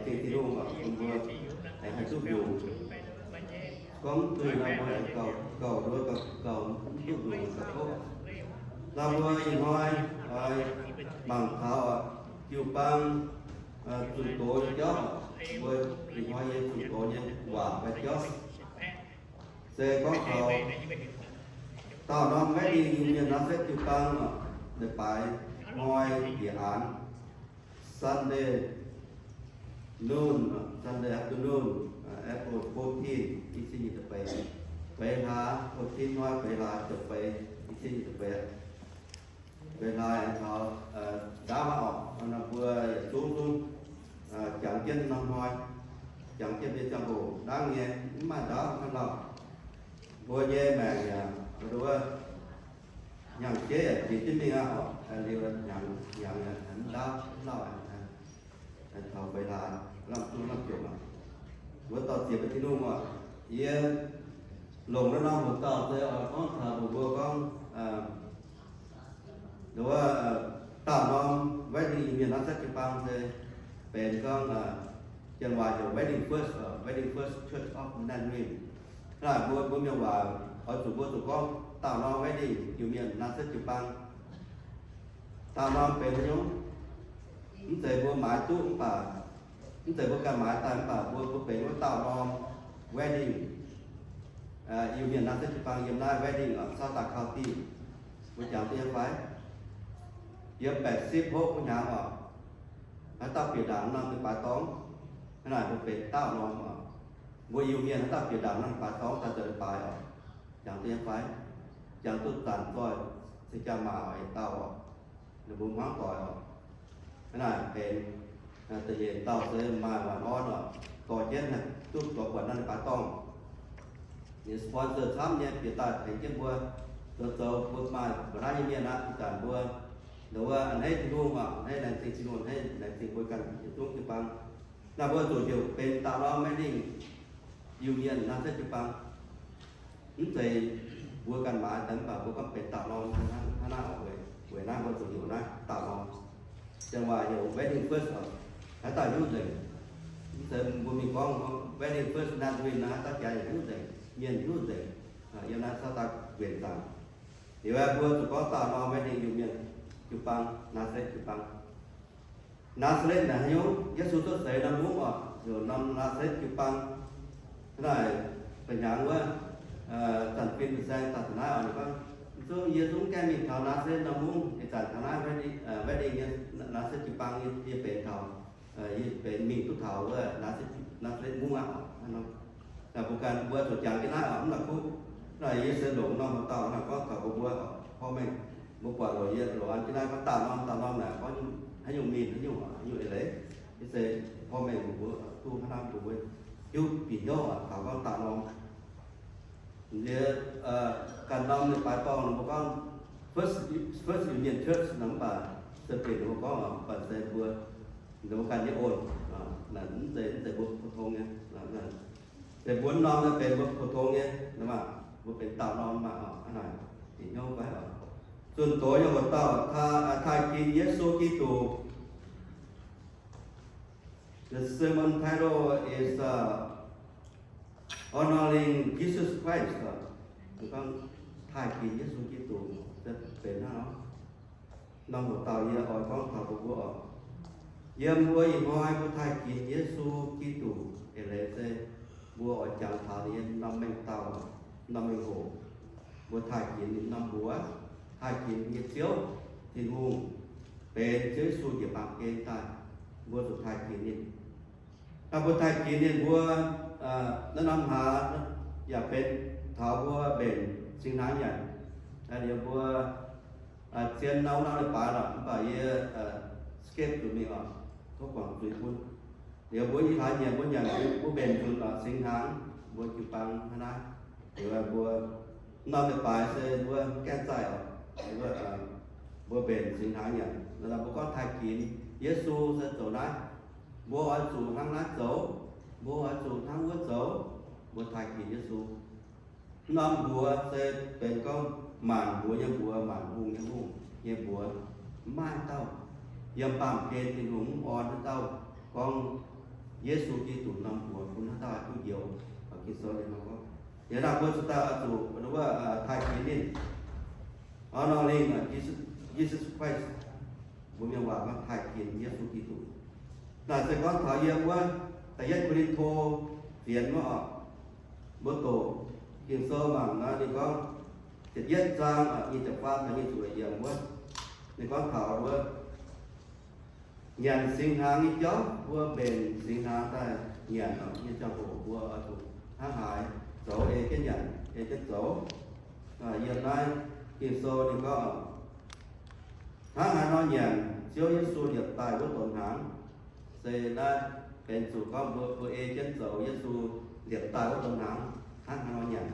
Laengz zingh Tin-Hungh oc, bun mbuo aengx haih duqv mbiungc. Gorngv duqv nor mbuo aengx gauh, gauh nduov gauh, gauh mv duqv mbiungc gauh kouv. Nor mbuo ih hnoi oix mangc taux oc, jiu-baang zunh doz nyei jauv oc. Mbuo ih hnoi nyei zunh doz nyei waac nyei jauv se gorngv taux dauh norm wedding Iu-Mienh Naasatv jiu-baang oc, leiz-baaix hnoi njiec aanx, Sunday noon, Sunday afternoon, April fourteen, i cin nyic ziepc feix, feix hlaax, fourteen hnoi feix hlaax ziepc feix, i cin nyic ziepc feix. Feix hlaax aengx taux ndaauv maiv oc, nor mbuo yietc zungv zungv jangx jienv norm hnoi, jangx jienv mbuo ziangh hoc ndangv nyei, mv maaih ndaauv hnangv lauh. Mbuo nyei maengc yaac nduov hnyangx-jeiv yaac jiex jienv mingh aqv oc, liuz hnyangx, hnyangx yaac mv ndaauv mv lauh, taux feix hlaax lamh zungv lamh jomc aqv. Mbuo dor-ziec bun Tin-Hungh oc. Yie longc naaiv norm hoc dauh se oix gorngv taux mbuox mbuo gorngv, nduov, dauh norm wedding Iu-Mienh Naasatv jiu-baang se benx gorngv, Janx waac heuc Wedding First, Wedding First Church of Nazarene. Naaiv mbuo, mbuo mienh waac oix zuqc, mbuo zuqc gorngv dauh norm wedding Iu-Mienh Naasatv jiu-baang. Dauh norm benx haaix nyungc? Mv zeiz mbuo maaiz duqv mv baac, mv zeiz mbuo ganh maaiz daaih mv baac mbuo, mbuo benx wuov dauh norm wedding Iu-Mienh Naasatv jiu-baang yiem naaiv wedding oc, South Dakota County. Mbuo jangx duqv nyei fai? Yiem baeqc sipv hopv wuov hnyangx oc, haaix dauh bieqc ndaangc norm leiz-baaix dorngx, hnangv naaic mbuo benx dauh norm oc. Mbuo Iu-Mienh haaix dauh bieqc ndaangc norm leiz-baaix dorngx daaih zoux leiz-baaix oc. Jangx duqv nyei fai? Jangx duqv zanc zoih se jaa maac oc, yietc dauh oc. Ninh mbuo hmuangv doic oc. Hnangv naaic benx da'nyeic dauh se maaih waanc orn oc, dorh jienv haih duqv zoux buatc naaiv leiz-baaix dorngh. Ninh sponsor camv nyei, bieqc daaih tengx jienv mbuo zoux, zoux mbuo maaih mbuo naaiv nyei mienh aqv. Ih zanc mbuo nduov a'hneiv Tin-Hungh oc, a'hneiv laengz zingh Tin-Hungh, a'hneiv laengz zingh mbuo ganh yietc zungv jiu-baang. Naaiv mbuo zuqc heuc benx dauh norm wedding Iu-Mienh Naasatv jiu-baang. Mv zeiz mbuo ganh maaiz daaih mv baac mbuo gorngv benx dauh norm hnangv naaiv oc. Weic naaiv mbuo zuqc heuc naaiv dauh norm. Janx waac heuc Wedding First oc. Haaix dauh hiuv nzengc. Mv zeiz mbuo mingh gorngv Wedding First Nazarene naaiv, haaix dauh jaax yaac hiuv nzengc, mienh hiuv nzengc. Yiem naaiv South Dakota nquenc zaangc. Liuz mbuo zuqc gorngv dauh norm Wedding Iu-Mienh jiu-baang, Naasatv jiu-baang. Naasatv naaic haaix nyungc? Yesu cuotv seix norm mungv oc, heuc norm Naasatv jiu-baang. Hnangv naaic, ba'hnyangx wuov, zanc-fin fin-saeng daaih taux naaiv oc, ninh gorngv, Zungv yie zungv gaengh mingh taux Naasatv norm mungv, ih zanc taux naaiv wedding nyei Naasatv jiu-baang yie benx taux, yie benx mingh duqv taux wuov Naasatv mungv aqv oc. Naaiv mbuo ganh mbuo zuqc jangx jienv naaiv oc, mv la'kuqv. Naaiv yie se longc norm hoc dauh naaiv gorngv taux mbuo mbuo oc, porv mengh mbuo buatc longc yie longc an jienv naaiv gorngv dauh norm, dauh norm naaic gorngv haaix nyungc mingh, haaix nyungc, haaix nyungc eix leiz. Yie se porv mengh mbuo mbuo duqv hnangv naaiv mbuo mbuo hiuv bieqc hnyouv oc, taux gorngv dauh norm. Nziex ganh norm leiz-baaix dorngh mbuo gorngv First, First Union Church nor, mv baac se bieqc mbuo gorngv oc, mv baac se mbuo, mbuo ganh nyei oc, mv zeiz, mv zeiz mbuo pou-tong nyei. Se mbuo norm naaiv benx mbuo pou-tong nyei, mbuo benx dauh norm maah oc. Hnangv naaic, bieqc hnyouv fai oc. Zunh doz nyei hoc dauh, taaih ginx Yesu Giduc. The sermon title is Honoring Jesus Christ. Gorngv taaih ginx Yesu Giduc, benx hnangv nor. Norm hoc dauh yie oix gorngv taux mbuo mbuo oc. Yiem mbuo ih hnoi mbuo taaih ginx Yesu Giduc eix leiz se mbuo oix jangx taux ninh nyei norm mengh dauh, norm mengh hoc. Mbuo taaih ginx ninh norm mbuox, taaih ginx nyei Ziouv Tin-Hungh, benx Ziouv Yesu njiec baamh gen daaih, mbuo zuqc taaih ginx ninh. Naaiv mbuo taaih ginx ninh mbuo, naaiv norm hlaax yaac benx taux mbuo mbenc singx hnaangx nyanc. Liuz mbuo zien nau nau leiz-baaix lorqc, mv baac yie skip zuqc mingh oc, tov guangc zuiz bun. Liuz mbuo ih hlaax nyanc mbuo nyanc mbuo mbenc nzunc oc, singx hnaangx mbuo jiu-baang hnangv naaiv. Liuz mbuo norm leiz-baaix se mbuo gaengh zaih oc, mbuo mbenc singx hnaangx nyanc. Mbuo gorngv taaih ginx Yesu se zoux naaiv. Mbuo oix zuqc hnangv naaiv zoux, mbuo oix zuqc hnangv wuov zoux, mbuo taaih ginx Yesu. Norm mbuox se benx gorngv maanc mbuox nyei mbuox, maanc hungh nyei hungh nyei mbuox. Mv maaih dauh yiem baamh gen Tin-Hungh mv orn haaix dauh gorngv Yesu Giduc norm mbuox bun haaix dauh duqv njoux. Ging-Sou ninh nor gorngv, yie naaiv mbuo zuqc daaih oix zuqc wuov taaih ginx ninh. Honoring Jesus, Jesus Christ, mbuo mienh waac gorngv taaih ginx Yesu Giduc. Naaic se gorngv taux yiem wuov da'yietv Ko^lin^to fienx wuov oc, mbuo doqc Ging-Sou mangc nor ninh gorngv, ziepc yietv zaang nyic ziepc faam taux nyic ziepc yiemc wuov, ninh gorngv taux wuov nyanc singx hnaangx nyei jauv, mbuo mbenc singx hnaangx daaih nyanc nyei ziangh hoc mbuo oix zuqc hnangv haaix zoux ei jienv nyanc, ei jienv zoux. Yiem naaiv Ging-Sou ninh gorngv, hnangv haaix nor nyanc Ziouv Yesu liepc daaih wuov donx hnaangx. Se naaiv benx zuqc gorngv mbuo, mbuo ei jienv zoux Yesu liepc daaih wuov donx hnaangx, hnangv haaix nor nyanc.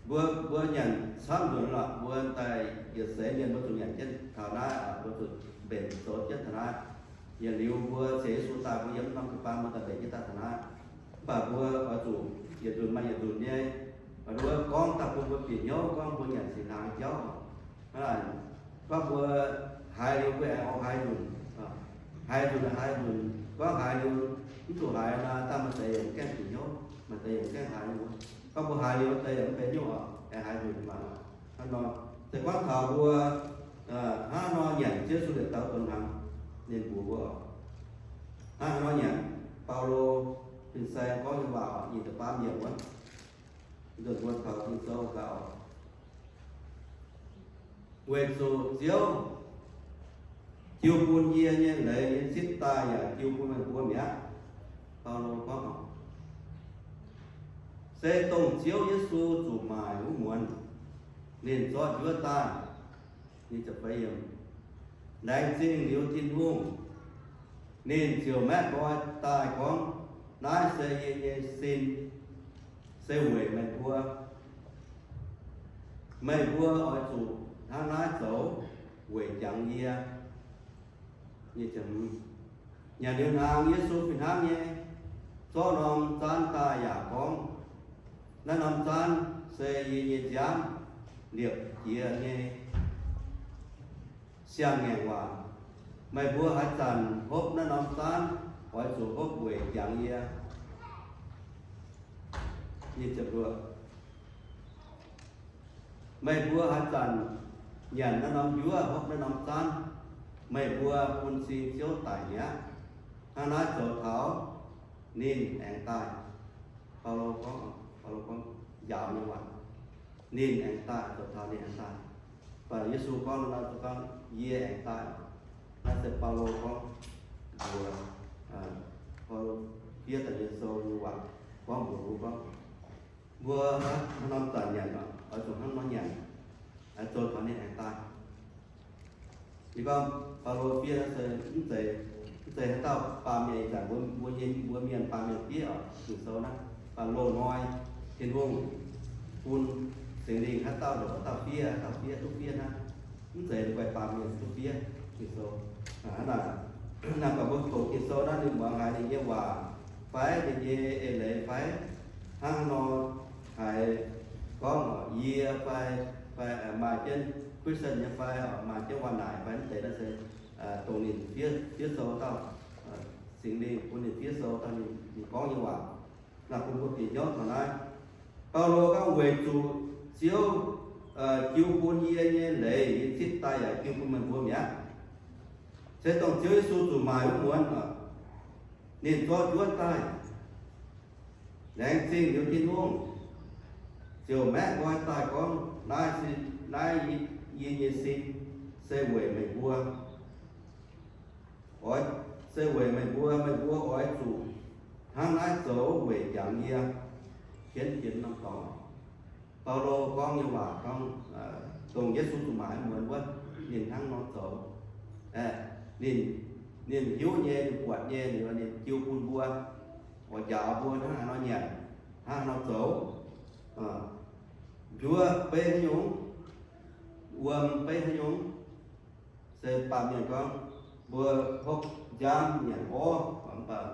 Mbuo, mbuo nyanc camv nzunc lorqc, mbuo daaih yietc seix mienh mbuo zuqc nyanc jienv taux naaiv, mbuo zuqc mbenc zoux jienv taux naaiv. Yietc liuz mbuo sienx Yesu daaih mbuo yiem norm jiu-baang mbuo daaih mbenc jienv daaih taux naaiv. Mv baac mbuo oix zuqc yietc nzunc maaih yietc nzunc nyei, mbuo gorngv daaih bun mbuo bieqc hnyouv gorngv mbuo nyanc singx hnaangx jauv. Gorngv mbuo haiz liuz mbuo aengx oix haiz nzunc, haiz nzunc haiz nzunc, gorngv haiz liuz mv zuqc haiz nor, daaih maaih deix yaac gaengh bieqc hnyouv, maaih deix yaac gaengh haiz liuz. Gorngv mbuo haiz liuz deix yaac mv benx nyungc oc, aengx haiz nzunc mangc. Hnangv nor, se gorngv taux mbuo hnangv nor nyanc Ziouv Yesu liepc daaih donx hnaangx, ninh mbuox mbuo, hnangv nor nyanc. Baulo fin-saeng gorngv nyei waac oc, nyic ziepc faam yiemc wuov, nzunc mbuo taux Ging-Sou gaax oc. Weic zuqc Ziouv jiu bun yie nyei leiz yie zipv daaih yaac jiu bun meih mbuo mi'aqv. Baulo gorngv, se dongh Ziouv Yesu zuqc maaic wuov muonz, ninh zorqv njuov daaih, laengz zingh liuz Tin-Hungh, ninh ziouc maeqv nqoi daaih gorngv, naaiv se yie nyei sin, se weic meih mbuo. Meih mbuo oix zuqc hnangv naaiv zoux weic jangx yie. Nyanc liuz hnaangx, Yesu fih hnangv nyei zorqv norm zaanv daaih yaac gorngv, naaiv norm zaanv se yie nyei nziaamv, liepc jiez nyei siang-ngaengc waac. Meih mbuo haaix zanc hopv naaiv norm zaanv, oix zuqc hopv weic jangx yie. Meih mbuo haaix zanc nyanc naaiv norm njuov, hopv naaiv norm zaanv, meih mbuo bun cing Ziouv daic mi'aqv. Hnangv naaiv zoux taux ninh aengx daaih. Baulo gorngv, Baulo gorngv njaaux nyei waac, ninh aengx daaih, zoux taux ninh aengx daaih. Mv baac Yesu gorngv nor, gorngv, yie aengx daaih. Naaiv se Baulo gorngv mbuox, Baulo fiev daaih Ging-Sou nyei waac gorngv mbuox mbuo gorngv, mbuo haaix norm zanc nyanc oix zuqc hnangv nor nyanc, zoux taux ninh aengx daaih. Yie gorngv Baulo fiev naaiv se mv zeiz, mv zeiz haaix dauh baamh mienh ih zanc mbuo, mbuo nyei, mbuo mienh baamh mienh fiev oc. Ging-Sou naaiv, mv baac loz-hnoi Tin-Hungh bun Singx Lingh haaix dauh longc haaix dauh fiev, haaix dauh fiev duqv fiev naaiv. Mv zeiz guai baamh mienh duqv fiev Ging-Sou. Hnangv naaic, naaiv baac mbuo doqc Ging-Sou naaiv ninh muangx haiz ninh nyei waac fai ninh nyei eix leiz fai hnangv nor haiz gorngv yie fai, fai maaih jienv Christian nyei fai maaih jienv waac naaic fai mv zeiz naaiv se dongh ninh fiev, fiev sou dauh, Singx Lingh bun ninh fiev sou dauh ninh, ninh gorngv nyei waac. Naaiv bun mbuo bieqc hnyouv taux naaiv. Baulo gorngv, weic zuqc Ziouv jiu bun yie nyei leiz yie zipv daaih yaac jiu bun meih mbuo mi'aqv. Se dongh Ziouv Yesu zuqc maaic wuov muonz, ninh zorqv njuov daaih, laengz zingh liuz Tin-Hungh, ziouc maeqv nqoi daaih gorngv, naaiv, naaiv yie nyei sin se weic meih mbuo. Oix, se weic meih mbuo, meih mbuo oix zuqc hnangv naaiv zoux weic jangx yie. Jienv jienv norm dorngx. Baulo gorngv nyei waac gorngv, dongh Yesu zuqc maaic muonz wuov, ninh hnangv nor zoux. Ninh, ninh hiuv nyei, ninh buatc nyei, ninh, ninh jiu bun mbuo, oix njaaux mbuo hnangv haaix nor nyanc, hnangv haaix nor zoux. Njuov beiv haaix nyungc, wuom beiv haaix nyungc, se baamh mienh gorngv, mbuo hopv nziaamv nyanc orv, mv baac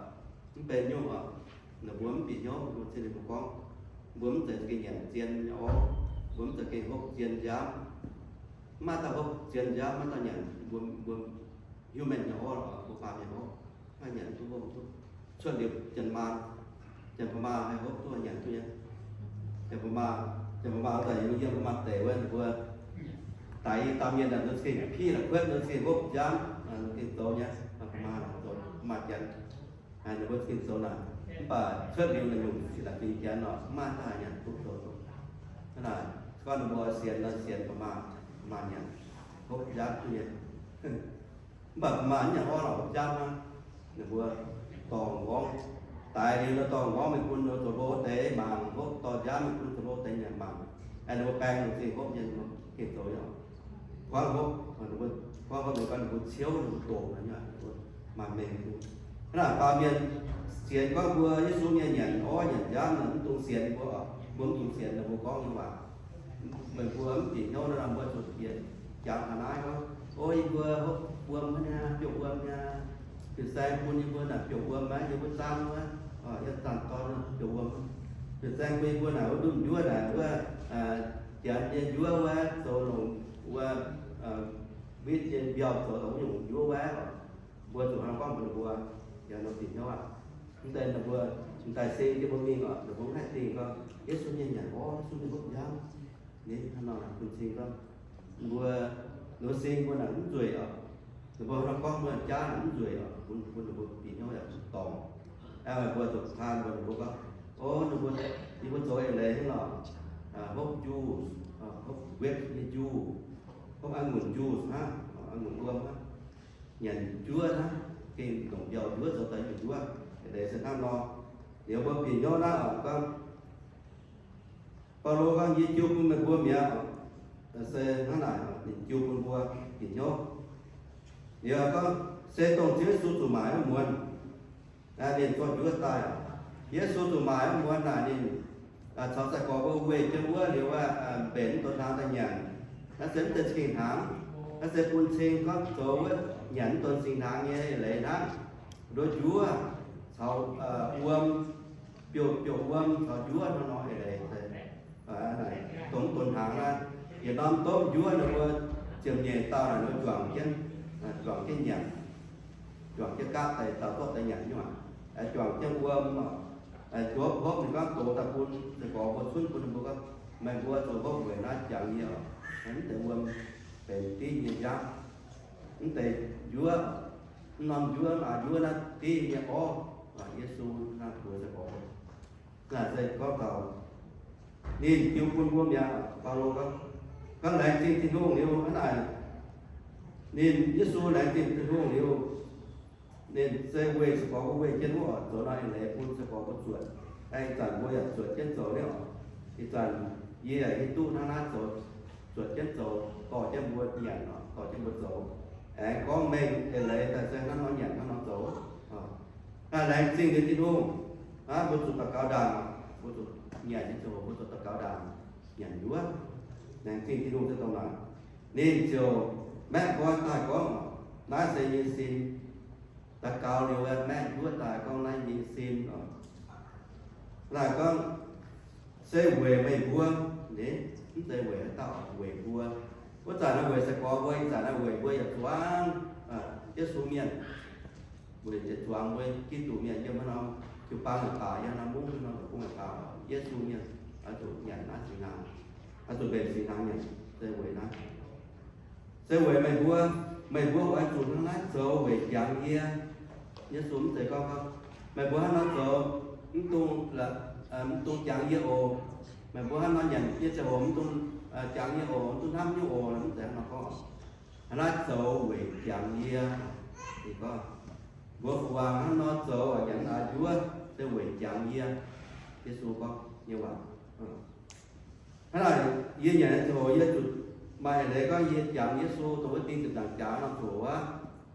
mv benx nyungc oc. Ninh mbuo mv bieqc hnyouv, mbuo za'gengh mbuo gorngv, mbuo mv zeiz za'gengh nyanc zien nyei orv, mbuo mv zeiz za'gengh hopv zien nziaamv. Mv maaih dauh hopv zien nziaamv, maaih dauh nyanc mbuo, mbuo human nyei orv, mbuo baamh mienh orv, maaih nyanc duqv hopv duqv. cuotv liuz janx-maaz, janx-paa maa haih hopv duqv nyanc duqv nyei. Janx-paa maa, janx-paa maa daaih yiem, yiem paa maa deic wuov ninh mbuo daix i dauh mienh daaih nduov zingh piv la'kuotv nduov zingh hopv nziaamv, nduov zingh zoux nyei, paa maa zoux, paa maa janx, ninh mbuo zingh zoux naaic. Mv baac cuotv liuz naaic nyungc zinh ndaangc fingx janx nor, mv maaih daaih nyanc duqv zoux. Hnangv naaic, gorngv ninh mbuo sienx nor sienx paa maa, paa maa nyanc, hopv nziaamv duqv nyei. Mv baac paa maa mv nyanc orv lorqc, hopv nziaamv hnangv. Ninh mbuo dorh m'nqorngv, daix liuz nor dorh m'nqorngv mingh bun ninh mbuo zoux hlo deix mangc, hopv dorh nziaamv mingh bun zoux hlo deix nyanc mangc. Aengx ninh mbuo baeng ninh zingh hopv nyei, ninh mbuo gengh zoux nyei. Buangv hopv, buangv hopv ninh gorngv ninh mbuo ciouv ninh mbuo doqc naaic nyei, maaih mengh duqv. Hnangv naaic baamh mienh sienx gorngv mbuo Yesu nyei nyanc orv nyanc nziaamv naaic mv dungx sienx mbuo oc. Mbuo mv dungx sienx ninh mbuo gorngv nyei waac. Meih mbuo mv bieqc hnyouv nor, mbuo zuqc bieqc jangx ga'naaiv gorngv, o, yie mbuo hopv wuom hnangv nyei, biouv wuom nyei. Fin-saeng bun yie mbuo naaic biouv wuom maiv, yie mbuo zaang wuov, yie zanc dorn biouv wuom. Fin-saeng bun yie mbuo naaic wuov nduov njuov naaic wuov, janx nyei njuov wuov, zoux longc wuov, witv nyei mbiauh zoux longc wuov nyungc njuov wuov. Mbuo zuqc hnangv gorngv mbuox ninh mbuo, yaac nor bieqc hnyouv aqv. Mv deix ninh mbuo, mv daaih seng jienv mbuo mingh oc, ninh mbuo mv haih dingh gorngv, Yesu nyei nyanc orv, Yesu nyei hopv nziaamv. Ninh hnangv nor bun cing gorngv, mbuo, ninh mbuo seng mbuo naaic mv nzueic oc. Ninh mbuo hnangv gorngv mbuo jaav naaic mv nzueic oc, bun, bun ninh mbuo bieqc hnyouv yaac dorngc. Aengx mbuo zuqc taan mbuo, ninh mbuo gorngv, o, ninh mbuo, yie mbuo zoux eix leiz hnangv lorqc, hopv juice, hopv grape nyei juice, hopv a'ngunc juice hnangv, a'ngunc wuom hnangv, nyanc njuov hnangv, gengh longc mbiauh njuov zoux daaih nyungc njuov. Eix leiz se hnangv nor. Liuz mbuo bieqc hnyouv naaiv oc, gorngv Baulo gorngv, yie jiu bun meih mbuo mi'aqv. Se hnangv naaic, ninh jiu bun mbuo bieqc hnyouv. Liuz gorngv, se dongh Ziouv Yesu zuqc maaic wuov muonz, ninh zorqv njuov daaih. Yesu zuqc maaic wuov muonz naaic ninh caux sai-gorx mbuo weih jienv wuov liuz, mbenc mv donx hnaangx daaih nyanc. Naaiv se mv zeiz cing hnaangx, naaiv se bun cing gorngv zoux wuov nyanc mv donx cing hnaangx nyei eix leiz hnangv. Nduov njuov caux wuom, biouv, biouv wuom caux njuov hnangv nor eix leiz. Dongh mv donx hnaangx naaiv, yietc norm domh njuov ninh mbuo ziepc nyeic dauh naaic ninh mbuo juangc jienv, juangc jienv nyanc, juangc jienv gaatv daaih dauh zorqv daaih nyanc nyei aqv. Juangc jienv wuom, hopv hopv ninh gorngv dox daaih bun sai-gorx mbuo cunv bun ninh mbuo gorngv, meih mbuo zoux hopv weic naaiv jangx yie oc. Mv deix wuom benx div nyei nziaamv. Mv deix njuov, mv norm njuov, aa, njuov naaiv div nyei orv. Yesu naaiv mbuox sai-gorx, naaiv se gorngv taux ninh jiu bun mbuo mi'aqv. Baulo gorngv, gorngv laengz zingh Tin-Hungh liuz hnangv naaic, ninh Yesu laengz zingh Tin-Hungh liuz, ninh se weih sai-gorx mbuo weih jienv wuov oc, zoux naaiv eix leiz bun sai-gorx mbuo zuotc. Aengx ih zanc mbuo yaac zuotc jienv zoux nyei oc. Ih zanc yie yaac hiuv duqv hnangv naaiv zoux, zuotc jienv zoux, dorh jienv mbuo nyanc oc, dorh jienv mbuo zoux. Aengx gorngv mengh eix leiz daaih se hnangv nor nyanc hnangv nor zoux. Naaiv laengz zingh liuz Tin-Hungh, mbuo zuqc daux gaux ndaangc, mbuo zuqc nyanc nyei ziangh hoc mbuo zuqc daux gaux ndaangc, nyanc njuov. Laengz zingh Tin-Hungh se dongh naaic. Ninh ziouc maeqv nqoi daaih gorngv, naaiv se yie sin. Daux gaux liuz maeqv njuov daaih gorngv, naaiv yie sin oc. Naaiv gorngv, se weic meih mbuo, mv zeiz weic haaix dauh, weic mbuo. Wuov zanc naaiv weic sai-gorx mbuo, ih zanc naaiv weic mbuo yietc zuangx Yesu mienh. Weic yietc zuangx mbuo Giduc mienh yiem haaix norm jiu-baang la'baac, yiem haaix norm mungv, haaix norm deic-bung la'baac, Yesu mienh oix zuqc nyanc naaiv singx hnaangx, oix zuqc mbenc singx hnaangx nyanc, se weic naaiv. Se weic meih mbuo, meih mbuo oix zuqc hnangv naaiv zoux weic jangx yie. Yesu mv zeiz gorngv, meih mbuo hnangv nor zoux, mv dungx, mv dungx jangx yie oc. Meih mbuo hnangv nor nyanc yie ziangh hoc mv dungx jangx yie oc, mv dungx hnamv yie oc, mv zeiz hnangv nor gorngv. Hnangv naaiv zoux weic jangx yie. Ninh gorngv, mbuo fu-waangc hnangv nor zoux nyanc a'njuov se weic jangx yie. Yesu gorngv nyei waac. Hnangv naaic, yie nyanc nyei ziangh hoc yie zuqc maaih eix leiz gorngv yie jangx Yesu, dongh wuov ding ziepc nzaangc jaax norm ziangh hoc wuov,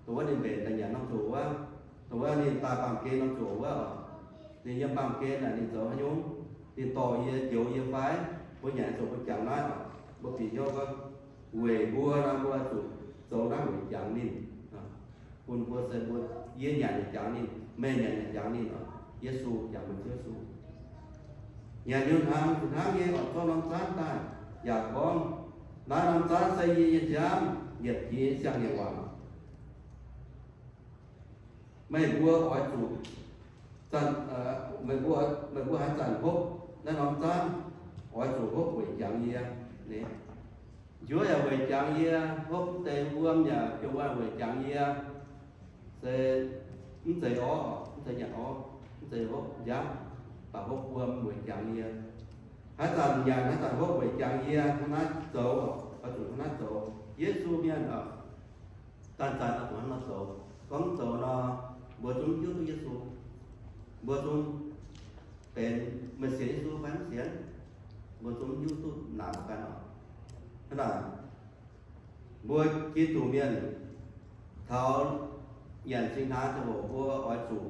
dongh wuov ninh mbenc daaih nyanc norm ziangh hoc wuov, dongh wuov ninh daaih baamh gen norm ziangh hoc wuov oc. Ninh yiem baamh gen naaic ninh zoux haaix nyungc? Ninh dorh yie, njoux yie fai? Mbuo nyanc nyei ziangh hoc mbuo jangx naaiv oc. Mbuo bieqc hnyouv gorngv, weic mbuo nor mbuo zuqc zoux naaiv weic jangx ninh. Bun mbuo se mbuo, yie nyanc yaac jangx ninh, meih nyanc yaac jangx ninh oc. Yesu, jangx meih Ziouv Yesu. Nyanc liuz hnaangx, hnangv nyei oix zorqv norm zaanv daaih, yaac gorngv, naaiv norm zaanv se yie nyei nziaamv, yietc jiex nyei siang-ngaengc waac. Meih mbuo oix zuqc Zanc, meih mbuo, meih mbuo haaix zanc hopv naaiv norm zaanv, oix zuqc hopv weic jangx yie. Njuov yaac weic jangx yie, hopv deix wuom yaac biouv weic jangx yie. Se mv zeiz orv, mv zeiz nyanc orv, mv zeiz hopv nziaamv, baac hopv wuom weic jangx yie. Haaix zanc nyanc, haaix zanc hopv weic jangx yie, hnangv naaiv zoux, oix zuqc hnangv naaiv zoux. Yesu mienh oc, zanc-zanc oix zuqc hnangv nor zoux. Gorngv mv zoux nor, mbuo zungv hiuv duqv Yesu. Mbuo zungv benx meih sienx Yesu fai mv sienx, mbuo zungv hiuv duqv naaic ganh oc. Hnangv naaic, mbuo Giduc mienh taux nyanc singx hnaangx ziangh hoc mbuo oix zuqc,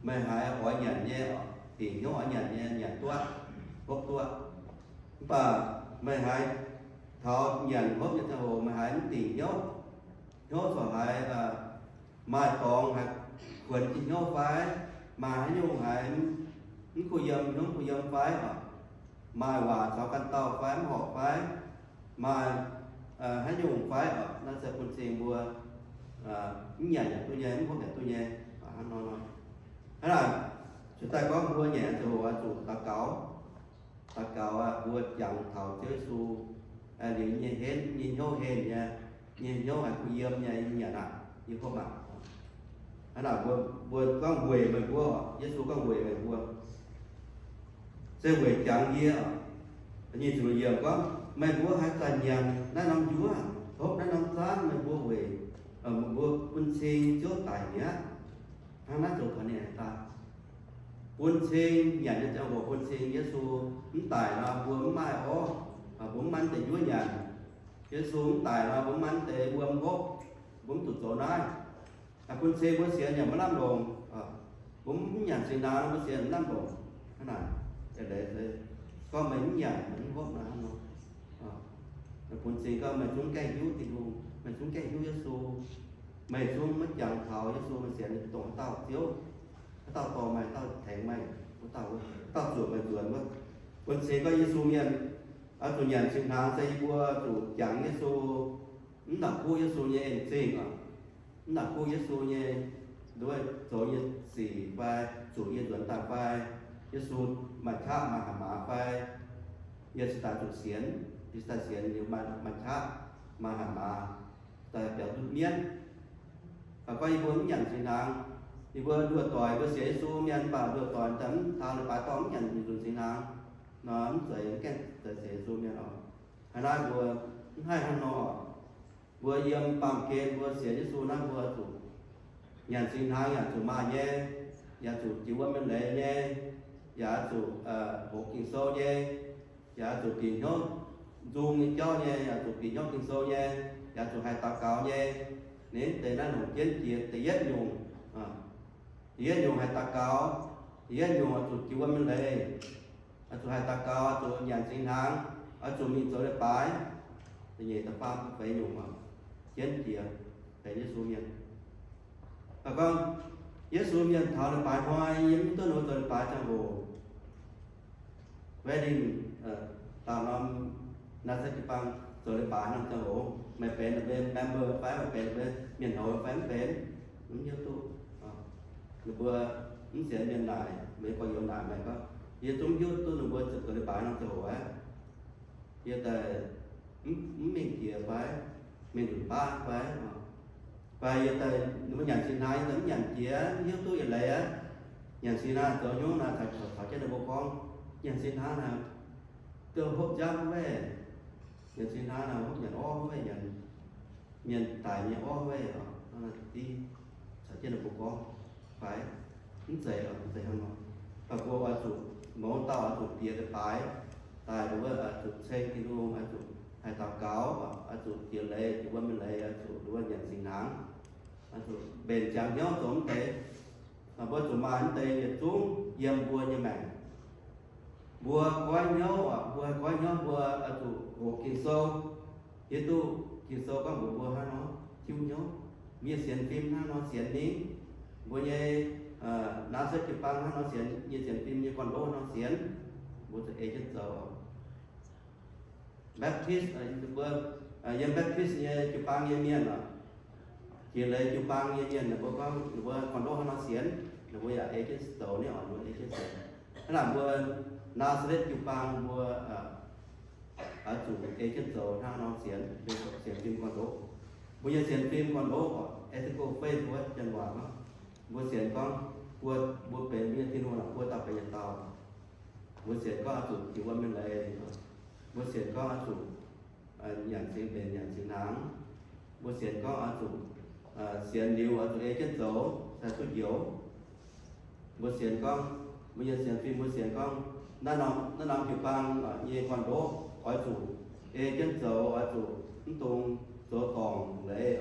meih haiz oix nyanc nyei, dingc hnyouv oix nyanc nyei, nyanc duqv, hopv duqv. Mv baac meih haiz taux nyanc hopv nyei ziangh hoc meih haiz mv dingc hnyouv, hnyouv corc haiz maaih dorngx haiz kuonx jiex hnyouv fai, maaih haaix nyungc haiz mv kuh yiem, hnyouv mv kuh yiem fai oc, maaih waac caux ganh dauh fai mv horpc fai, maaih haaix nyungc fai oc, naaiv se bun cing mbuo mv nyanc yaac duqv nyei, mv hopv yaac duqv nyei. Hnangv naaic, cingx daaih gorngv mbuo nyanc ziangh hoc oix zuqc daux gaux. Daux gaux aqv, mbuo jangx taux Ziouv Yesu, liuz nyei henv, nyei hnyouv henh nyei, nyei hnyouv haiz kuh yiem nyei, yie nyanc aqv, yie hopv aqv. Hnangv naaic mbuo, mbuo gorngv weic meih mbuo, Yesu gorngv weic meih mbuo, se weic jangx yie. Nyic ziepc luoqc yiemc gorngv, meih mbuo haaix zanc nyanc naaiv norm njuov, hopv naaiv norm zaanv, meih mbuo weic, meih mbuo bun cing Ziouv daic mi'aqv. Hnangv naaiv zoux taux ninh haaix daaih? Bun cing nyanc nyei ziangh hoc bun cing Yesu mv daic nor, mbuo mv maaih orv, mbuo mv maaih deix njuov nyanc. Yesu mv daic nor, mbuo mv maaih deix wuom hopv, mbuo mv zuqc zoux naaiv. Bun cing mbuo sienx yaac maiv lamh longc, mbuo mv nyanc singx hnaangx, mbuo sienx mv lamh longc. Hnangv naaic, gorngv meih mv nyanc, meih mv hopv naaiv hnangv nor, bun cing gorngv meih zungv gaengh hiuv Tin-Hungh, meih zungv gaengh hiuv Yesu, meih zungv maiv jangx taux Yesu, meih sienx dongh haaix dauh Ziouv, haaix dauh dorh meih, haaix dauh tengx meih, haaix dauh, haaix dauh zuotc meih nzuonx wuov. Bun cing gorngv Yesu mienh oix zuqc nyanc singx hnaangx se yie mbuo zuqc jangx Yesu, mv la'kuqv Yesu nyei en zingh oc. Mv la'kuqv Yesu nyei nduov zoux nyei sic fai zuqc yie nzuonx daaih fai, Yesu maaih qaqv maaih hatc maaz fai, yie cingx daaih zuqc sienx, yie cingx daaih sienx liuz maaih qaqv maaih hatc maaz, daaih biaux duqv mienv. Gorngv yie mbuo mv nyanc singx hnaangx, yie mbuo nduoh doic, mbuo sienx Yesu mienh mv baac nduoh doic daaih mv taux leiz-baaix dorh mv nyanc nzunc singx hnaangx nor, mv zeiz, mv gaengh zeiz sienx Yesu mienh oc. Hnangv naaiv mbuo mv haih hnangv nor. Mbuo yiem baamh gen mbuo sienx Yesu naaiv mbuo zuqc nyanc singx hnaangx yaac zuqc maaih nyei, yaac zuqc jiex wuom mienh leiz nyei, yaac zuqc hoqc Ging-Sou nyei, yaac zuqc bieqc hnyouv nzung nyei jauv nyei, yaac zuqc bieqc hnyouv Ging-Sou nyei, yaac zuqc haih daux gaux nyei. Ninh deix naaiv longc jienv jiex da'yietv nyungc. Da'yietv nyungc haih daux gaux, da'yietv nyungc oix zuqc jiex wuom mienh leiz, oix zuqc haih daux gaux, oix zuqc nyanc singx hnaangx, oix zuqc mingh zoux leiz-baaix. Da'nyeic, da'faam, da'feix nyungc jienv jiex benx Yesu mienh. Gorngv Yesu mienh taux leiz-baaix hnoi, yie mv duqv ninh mbuo zoux leiz-baaix ziangh hoc. Wedding, daaih norm naaiv se jiu-baang zoux leiz-baaix norm ziangh hoc, meih benx ninh mbuo member fai meih benx ninh mbuo mienh houz fai mv benx, mv hiuv duqv. Ninh mbuo mv sienx mienh naaic, meih gorx-youz naaic meih gorngv, yie zungv hiuv duqv ninh mbuo zoux leiz-baaix norm ziangh hoc aqv. Yie daaih mv mingh jiex fai, mingh nzunc baav fai, fai yie daaih ninh mbuo nyanc singx hnaangx, yie daaih mv nyanc jiex, mv hiuv duqv yietc leiz aqv. Nyanc singx hnaangx zoux hnyouv naaic, caux jienv ninh mbuo gorngv, nyanc singx hnaangx naaic, duqv hopv nziaamv weic, nyanc singx hnaangx naaic hopv nyanc orv weic, nyanc mienh daic nyei orv weic, div caux jienv ninh mbuo gorngv fai? Mv zeiz, mv zeiz hnangv nor. Mv baac mbuo oix zuqc, mouz dauh oix zuqc bieqc leiz-baaix daaih, nduov oix zuqc ceng Tin-Hungh, oix zuqc haih daux gaux, oix zuqc jiex leiz, jiex wuom mienh leiz, oix zuqc nduov nyanc singx hnaangx, oix zuqc mbenc ziangx hnyouv zoux mv deix. Mbuo zuqc maaih mv deix yietc zungv yiem mbuo nyei maengc. Mbuo goiv hnyouv, mbuo haih goiv hnyouv, mbuo oix zuqc hoqc Ging-Sou. Hiuv duqv Ging-Sou gorngv mbuox mbuo hnangv nor, tiuv hnyouv. Mienh sienx fim hnangv nor sienx ninh. Mbuo nyei naaiv se jiu-baang hnangv nor sienx, nyei sienx fim nyei gorn-ndoqv hnangv nor sienx. Mbuo zuqc ei jienv zoux. Baptist, mbuo yiem Baptist nyei jiu-baang nyei mienh oc, jiex leiz jiu-baang nyei mienh, ninh mbuo gorngv ninh mbuo gorn-ndoqv hnangv nor sienx. Mbuo yaac ei jienv zoux nyei oc, mbuo ei jienv zoux. Hnangv naaic mbuo Naa^saa^letv jiu-baang mbuo oix zuqc ei jienv zoux hnangv nor sienx, sienx fim gorn-ndoqv. Mbuo nyei sienx fim gorn-ndoqv oc, ethical faith wuov janx waac gorngv, mbuo sienx gorngv mbuo, mbuo benx mbuo nyei Tin-Hungh naaic buo dauh benx yietc dauh. Mbuo sienx gorngv oix zuqc jiex wuom nyei leiz. Mbuo sienx gorngv oix zuqc nyanc cingx mbenc nyanc cingx hnaangx. Mbuo sienx gorngv oix zuqc sienx liuz oix zuqc ei jienv zoux, sai duqv njoux. Mbuo sienx gorngv, mbuo nyei sienx fim mbuo sienx gorngv naaiv norm, naaiv norm jiu-baang nyei gorn-ndoqv oix zuqc ei jienv zoux, oix zuqc mv dungx zoux dorngc leiz.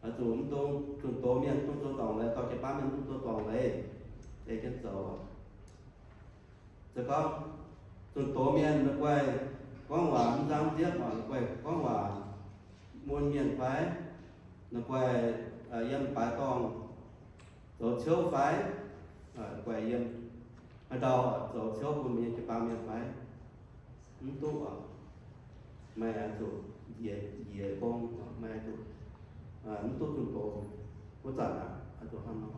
Oix zuqc mv dungx zunh doz mienh, mv dungx zoux dorngc leiz, dorh jiu-baang mienh mv dungx zoux dorngc leiz, ei jienv zoux. Se gorngv zunh doz mienh ninh guaih gorngv waac mv nzangv nziepv, ninh guaih gorngv waac mun mienh fai, ninh guaih yiem baaix dorngh zoux ciouv fai, guaih yiem haaix ndau zoux ciouv bun mbuo nyei jiu-baang mienh fai, mv duqv oc. Meih oix zuqc njiec, njiec gong, meih oix zuqc mv duqv zunh doz. Wuov zanc aqv, oix zuqc hnangv nor.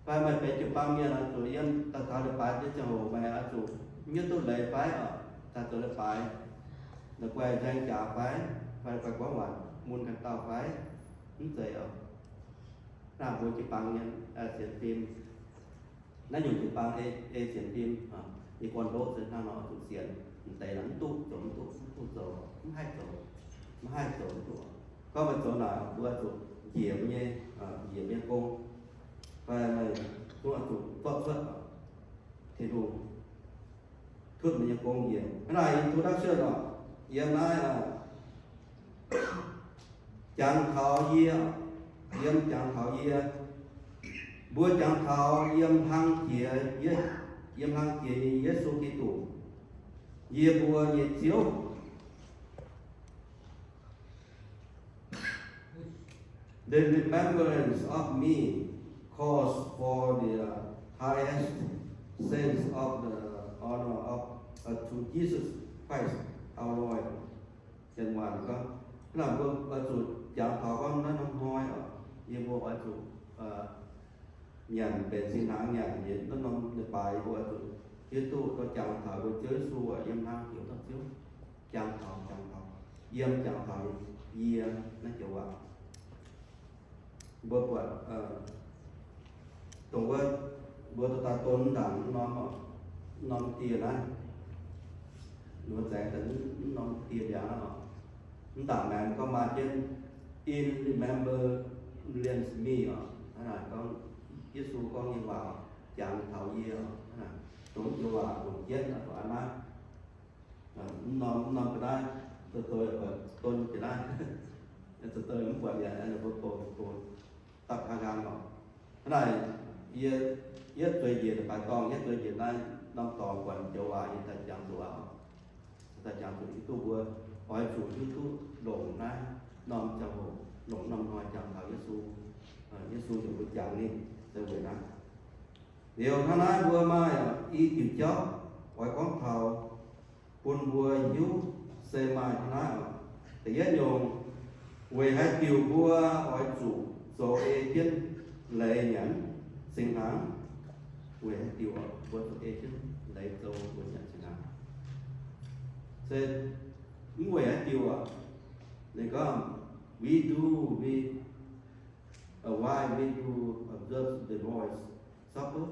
Fai meih benx jiu-baang mienh oix zuqc yiem daaih taux leiz-baaix nyei ziangh hoc meih oix zuqc mv duqv leiz fai oc, daaih zoux leiz-baaix, ninh guaih nzaeng jaax fai, fai ninh guaih gorngv waac mun ganh dauh fai, mv zeiz oc. Naaiv mbuo jiu-baang mienh sienx fim, naaiv nyungc jiu-baang ei sienx fim, yie gorn-ndoqv se hnangv nor zuqc sienx, mv deix naaic mv duqv zoux, mv duqv, mv duqv zoux, mv haih zoux, mv haih zoux mv duqv. Gorngv meih zoux naaic mbuo zuqc njiec mbuo nyei, njiec mbuo nyei gong, fai meih zungv zuqc zorqv cuotv Tin-Hungh cuotv meih nyei gong njiec. Hnangv naaic introduction oc, yiem naaiv jangx taux yie, yiem jangx taux yie, mbuo jangx taux yiem hlang jiex, yiem hlang jiex nyei Yesu Giduc, yie mbuo nyei Ziouv. The remembrance of me calls for the highest sense of the honor of, uh, to Jesus Christ our Lord. Janx waac gorngv, hnangv naaic mbuo oix zuqc jangx taux gorngv naaiv norm hnoi oc, yie mbuo oix zuqc nyanc benx singx hnaangx nyanc nyei naaiv norm leiz-baaix, yie mbuo oix zuqc hiuv duqv dorh jangx taux mbuo Ziouv Yesu yiem hlang jiex dauh Ziouv. Jangx taux, jangx taux, yiem jangx taux yie naaiv joux waac. Mbuo buatc dongh wuov mbuo dorh daaih don ndaangc norm, norm dieh naaiv, mbuo zaengx daaih norm dieh ndiangx naaiv oc. Mv ndaangc maengx gorngv maaih jienv in remembrance me oc. Hnangv naaic gorngv Yesu gorngv nyei waac, jangx taux yie oc. Hnangv naaic dongh joux waac longc jienv aqv, a'naaiv mv norm, mv norm ga'naaiv, zoux zoux don jiex naaiv, zoux zoux mv buatc mi'aqv, mbuo gox gox dapv haaix nqaang oc. Hnangv naaic yie, yie zueiz njiec baaix dorngh, yie zueiz njiec naaiv norm dorngx buatc joux waac, yie daaih jangx zuqc aqv. Daaih jangx zuqc hiuv duqv mbuo oix zuqc hiuv duqv longc naaiv norm ziangh hoc, longc norm hnoi jangx taux Yesu. Yesu heuc mbuo jangx ninh se weic naaiv. Liuz hnangv naaiv mbuo maaih i diuc jauv oix gorngv taux bun mbuo hiuv se maaih hnangv naaiv oc. Da'yietv nyungc, weic haaix diuc mbuo oix zuqc zoux ei jienv leiz nyanc singx hnaangx? Weic haaix diuc mbuo zuqc ei jienv leiz zoux mbuo nyanc singx hnaangx? Se mv weic haaix diuc oc. Ninh gorngv, we do, we, uh, why we do observe the Lord's Supper?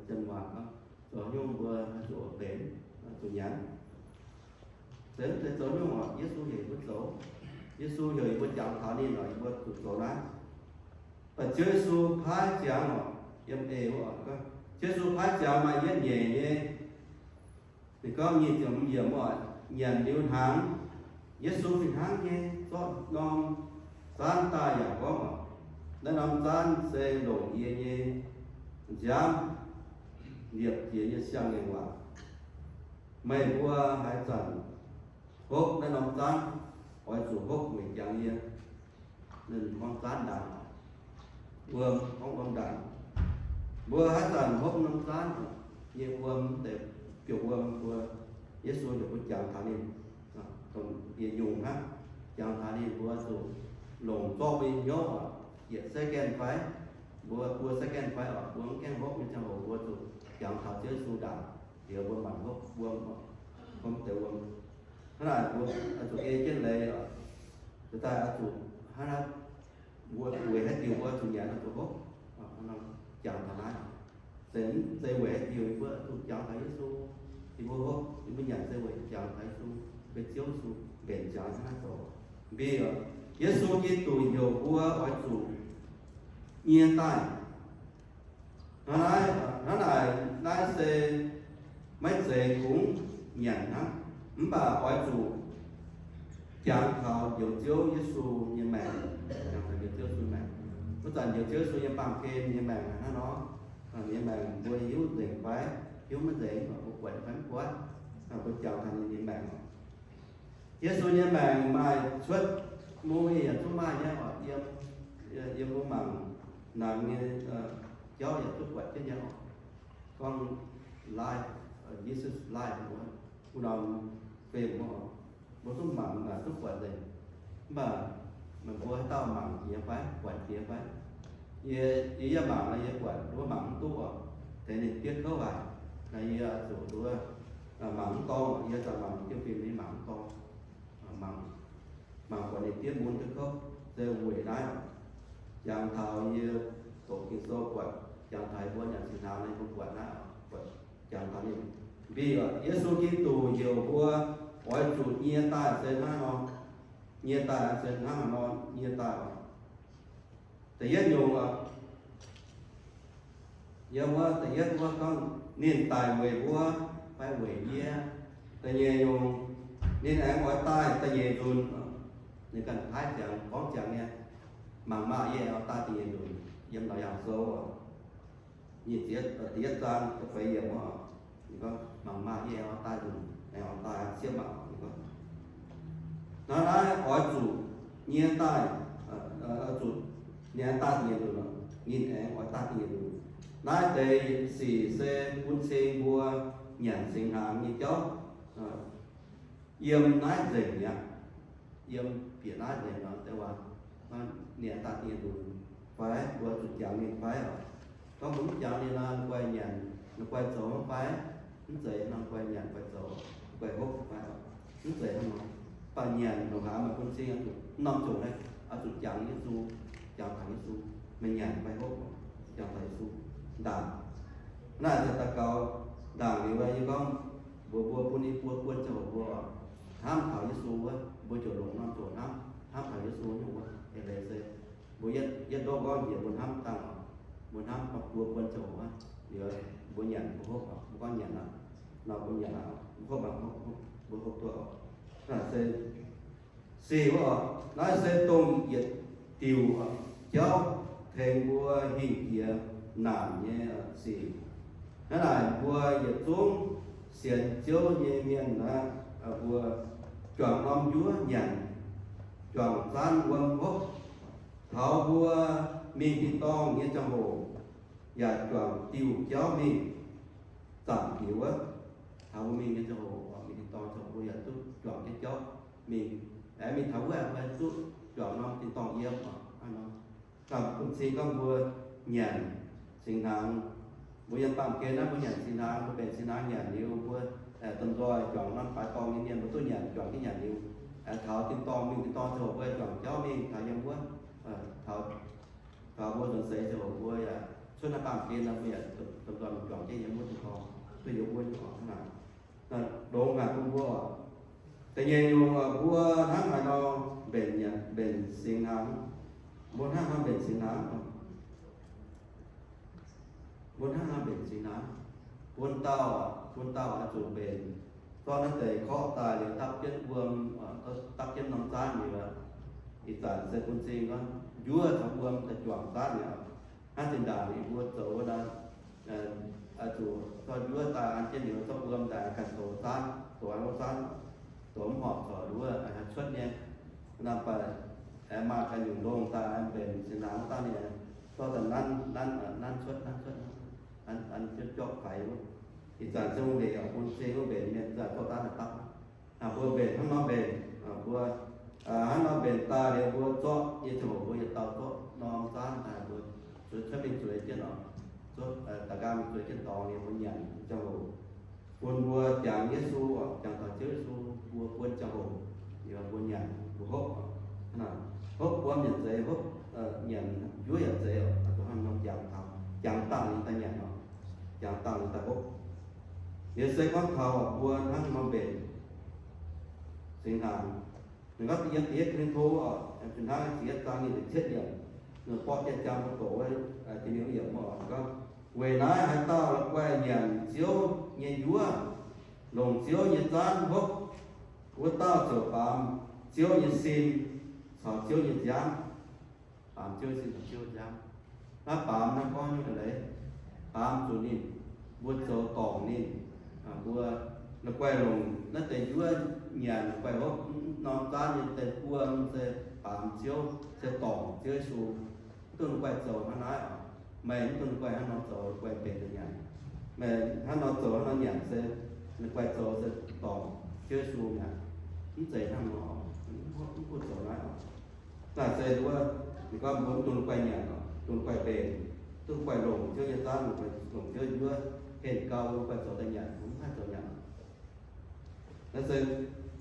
Janx waac gorngv, zoux haaix nyungc mbuo zuqc benx, zuqc nyanc? Se mv zeiz zoux nyungc oc. Yesu heuc mbuo zoux. Yesu heuc yie mbuo jangx taux ninh oc, yie mbuo zuqc zoux naaiv. Mv baac Ziouv Yesu paaiv ziangx oc, yiem eix wuov oc, Ziouv Yesu paaiv ziangx maaih yietv nyeic nyei. Ninh gorngv nyic ziepc hmz yiemc oc, nyanc liuz hnaangx, Yesu fih hnangv nyei zorqv norm zaanv daaih yaac gorngv oc, naaiv norm zaanv se longc yie nyei nziaamv liepc jiez nyei siang-ngaengc waac. Meih mbuo haaix zanc hopv naaiv norm zaanv, oix zuqc hopv weic jangx yie. Ninh gorngv zaanv ndaangc, wuom, gorngv wuom ndaangc. Mbuo haaix zanc hopv norm zaanv nyei wuom, deix biouv wuom mbuo, Yesu heuc mbuo jangx taux ninh, dongh yietc nyungc hnangv, jangx taux ninh mbuo zuqc longc zorqv mbuo nyei hnyouv oc, yietc second fai Mbuo buo second fai oc, mbuo mv gaengh hopv nyei ziangh hoc mbuo zuqc jangx taux Ziouv Yesu ndaangc, liuz mbuo mangc hopv wuom, hopv deix wuom. Hnangv naaic mbuo zuqc ei jienv leiz oc. Zuqc daaih oix zuqc hnangv naaiv, mbuo weic haaix diuc mbuo zuqc nyanc oix zuqc hopv, jangx taux naaiv. Zeiz, zeiz weic haaix diuc mbuo zuqc jangx taux Yesu, yie mbuo hopv, yie mbuo nyanc se weic jangx taux Yesu, mbuo Ziouv Yesu mbenc jangx hnangv naaiv zoux. Mv baac Yesu Giduc heuc mbuo oix zuqc nyie daaih. Hnangv naaiv, hnangv naaic, naaiv se maiv zeiz kungx nyanc hnangv, mv baac oix zuqc jangx taux Njoux Ziouv Yesu nyei maengc, jangx taux Njoux Ziouv Yesu maengc. Wuov zanc Njoux Ziouv Yesu nyei baamh gen nyei maengc hnangv nor, ninh nyei maengc mbuo hiuv nzengc fai hiuv maiv nzengc, mbuo buatc fai mv buatc, mbuo jangx taux ninh nyei maengc. Yesu nyei maengc maaih cuotv, mbuo yaac zungv maaih nyei oc. Yiem, yiem mbuo mangc naaic nyei jauv yaac zungv buatc jienv nyei oc. Gorngv life, Jesus life, wuov norm film oc, mbuo zungv mangc, mbuo zungv buatc nzengc. Mv baac meih mbuo haaix dauh mangc jiex fai? Buatc jiex fai? Yie, yie, yie mangc nor yie buatc, mbuo mangc mv duqv oc. Tengx ninh diev kouv haic. Naaiv yie zuqc nduov mangc mv dorngx, yie zuqc mangc jienv film yie mangc mv dorngx. Mangc, mangc buatc ninh diev mun duqv kouv, se weic naaiv. Jangx taux yie doqc Ging-Sou buatc, jangx taux mbuo nyanc singx hnaangx nyei mbuo buatc naaiv, buatc jangx taux ninh. Mv baac Yesu Giduc heuc mbuo oix zuqc nyie daaih se hnangv nor, nyie daaih se hnangv nor, nyie daaih oc. Da'yietv nyungc oc, yiem wuov da'yietv wuov gorngv ninh daic weic mbuo fai weic yie. Da'nyeic nyungc, ninh aengx oix daaih da'nyeic nzunc. Ninh ganh paaiv ziangx gorngv ziangx nyei, mangc maah! Yie aengx oix daaih da'nyeic nzunc. Yiem Laauc Yaangh Sou oc, nyic ziepc, da'yietv zaang da'feix yiemc wuov, ninh gorngv, mangc maah! Yie aengx oix daaih nzunc, aengx oix daaih siepv maah! Ninh gorngv, hnangv naaiv oix zuqc nyie daaih, oix zuqc ninh aengx daaih da'nyeic nzunc, ninh aengx oix daaih da'nyeic nzunc. Naaiv deix sic se bun cing mbuo nyanc singx hnaangx nyei jauv. Yiem naaiv nzengc mi'aqv. Yiem bieqc naaiv nzengc nor, deix waac, ninh aengx daaih da'nyeic nzunc fai mbuo zuqc jangx ninh fai oc. Gorngv mbuo mv jangx ninh nor, ninh guai nyanc, ninh guai zoux mv fai? Mv zeiz nor, guai nyanc guai zoux, guai hopv fai oc? Mv zeiz hnangv nor. Mv baac nyanc ndongc haaix maaih bun cing oix zuqc, norm zuqc naaiv oix zuqc jangx Yesu, jangx taux Yesu. Meih nyanc guai hopv, jangx taux Yesu ndaangc. Naaiv se daux gaux ndaangc liuz, yie gorngv mbuox mbuo, bun ninh buo buonc ziangh hoc mbuo hnamv taux Yesu wuov, mbuo ziouc longc norm zuqc hnamv, hnamv taux Yesu nyungc wuov. Eix leiz se mbuo yietv, yietv ndoqv gorngv njiec mbuo hnamv dangh oc, mbuo hnamv buo buonc ziangh hoc aqv. Liuz mbuo nyanc mbuo hopv oc, mbuo gorngv nyanc aqv, nor mbuo nyanc aqv, mbuo hopv aqv, mbuo hopv duqv oc. Naaiv se sic wuov oc. Naaiv se dongh yietc diuc jauv tengx mbuo hingh jiex naanc nyei sic. Hnangv naaic mbuo yietc zungv sienx Ziouv nyei mienh aqv, mbuo juangc norm njuov nyanc, juangc zaanv wuom hopv. Taux mbuo mingh tin-dorngh nyei ziangh hoc yaac juangc diuh jauv mingh zanc liuz wuov. Taux mbuo mingh nyei ziangh hoc, mingh tin-dorngh ziangh hoc mbuo yaac duqv juangc jienv jauv mingh. Aengx mingh taux wuov mbuo duqv juangc norm tin-dorngh yiem oc. Hnangv nor, bun cing gorngv mbuo nyanc singx hnaangx, mbuo yiem baamh gen naaiv mbuo nyanc singx hnaangx, mbuo mbenc singx hnaangx nyanc liuz, mbuo domh nzoih juangc norm baaix dorngh nyei mienh mbuo duqv nyanc, juangc jienv nyanc liuz, taux tin-dorngh, mingh tin-dorngh ziangh hoc mbuo juangc jauv mingh taux yiem wuov, taux, taux mbuo nzuonx seix ziangh hoc mbuo yaac cuotv naaiv baamh gen nor mbuo yaac domh nzoih mingh juangc jienv yiem wuov tin-dorngh, duqv yiem wuov nyei oc. Hnangv naaic, longx haic bun mbuo oc. Da'nyeic nyungc, mbuo hnangv haaix nor mbenc, mbenc singx hnaangx? Mbuo hnangv haaix nor mbenc singx hnaangx? Mbuo hnangv haaix nor mbenc singx hnaangx? Bun dauh, bun dauh oix zuqc mbenc. Zorqv naaiv deix korqv daaih liuz dapv jienv wuom, dapv jienv norm zaanv liuz, ih zanc se bun cing gorngv njuov caux wuom daaih juangc zaanv liuz, hnangv zinh ndaangc yie mbuo zoux wuov nor, oix zuqc zorqv njuov daaih an jienv liuz, zorqv wuom daaih ganh douz zaanv, douz wuov zaanv, douz mv horpc corc nduov haih cuotv nyei. Hnangv naaic, aengx maaih ganh nyungc longh daaih mbenc singx hnaangx wuov dauh nyei, zorqv daaih nanv, nanv, nanv cuotv, nanv cuotv, an jienv jorqv faix wuov. Ih zanc se hungh hec oc, bun cing wuov mbenc mienh zanc zorqv zaanv daaih dapv. Mbuo mbenc hnangv nor mbenc, mbuo hnangv nor mbenc daaih liuz mbuo zorqv nyei ziangh hoc mbuo yietc dauh zorqv norm zaanv daaih mbuo zueiz cuotv mingh zueiz jienv oc, cuotv, da'nqaang mingh zueiz jienv dorngx ninh mbuo nyanc ziangh hoc. Bun mbuo jangx Yesu oc, jangx taux Ziouv Yesu, mbuo buon ziangh hoc, mbuo nyanc mbuo hopv oc. Hopv buom yaac zeiz, hopv nyanc njuov yaac zeiz oc, zuqc hnangv nor jangx taux, jangx dangh ninh daaih nyanc oc, jangx dangh ninh daaih hopv. Liuz se gorngv taux mbuo hnangv nor mbenc singx hnaangx, ninh gorngv yiem da'yietv Ko^lin^to oc, fih hnangv ziepc yietv zaang nyic ziepc cietv yiemc, ninh borqv jiex jang mbuo doqc wuov, jiex mingh wuov yiemc oc, gorngv, weic naaiv haaix dauh la'guaih nyanc Ziouv nyei njuov, longc Ziouv nyei zaanv hopv, wuov dauh ziouc baamz Ziouv nyei sin caux Ziouv nyei nziaamv. Baamz Ziouv sin caux Ziouv nziaamv. Naaiv baamz naaiv gorngv nyungc leiz, baamz zuqc ninh, mbuo zoux dorngc ninh, mbuo la'guaih longc naaiv deix njuov nyanc, la'guaih hopv norm zaanv nyei deix buo, se baamz Ziouv, se dorngc Ziouv Yesu. Mv dungx la'guaih zoux hnangv naaiv oc. Meih mv dungx la'guaih hnangv nor zoux, la'guaih mbenc daaih nyanc. Meih hnangv nor zoux, hnangv nor nyanc se la'guaih zoux se dorngc Ziouv Yesu mi'aqv. Mv zeiz hnangv nor, mv baac zoux naaiv oc. Naaiv se wuov, ninh gorngv mbuo mv dungx la'guaih nyanc oc, dungx la'guaih mbenc, dungx la'guaih longc Ziouv nyei zaanv, longc Ziouv njuov henh gau, la'guaih zoux daaih nyanc, mbuo mv haih zoux nyanc. Naaiv se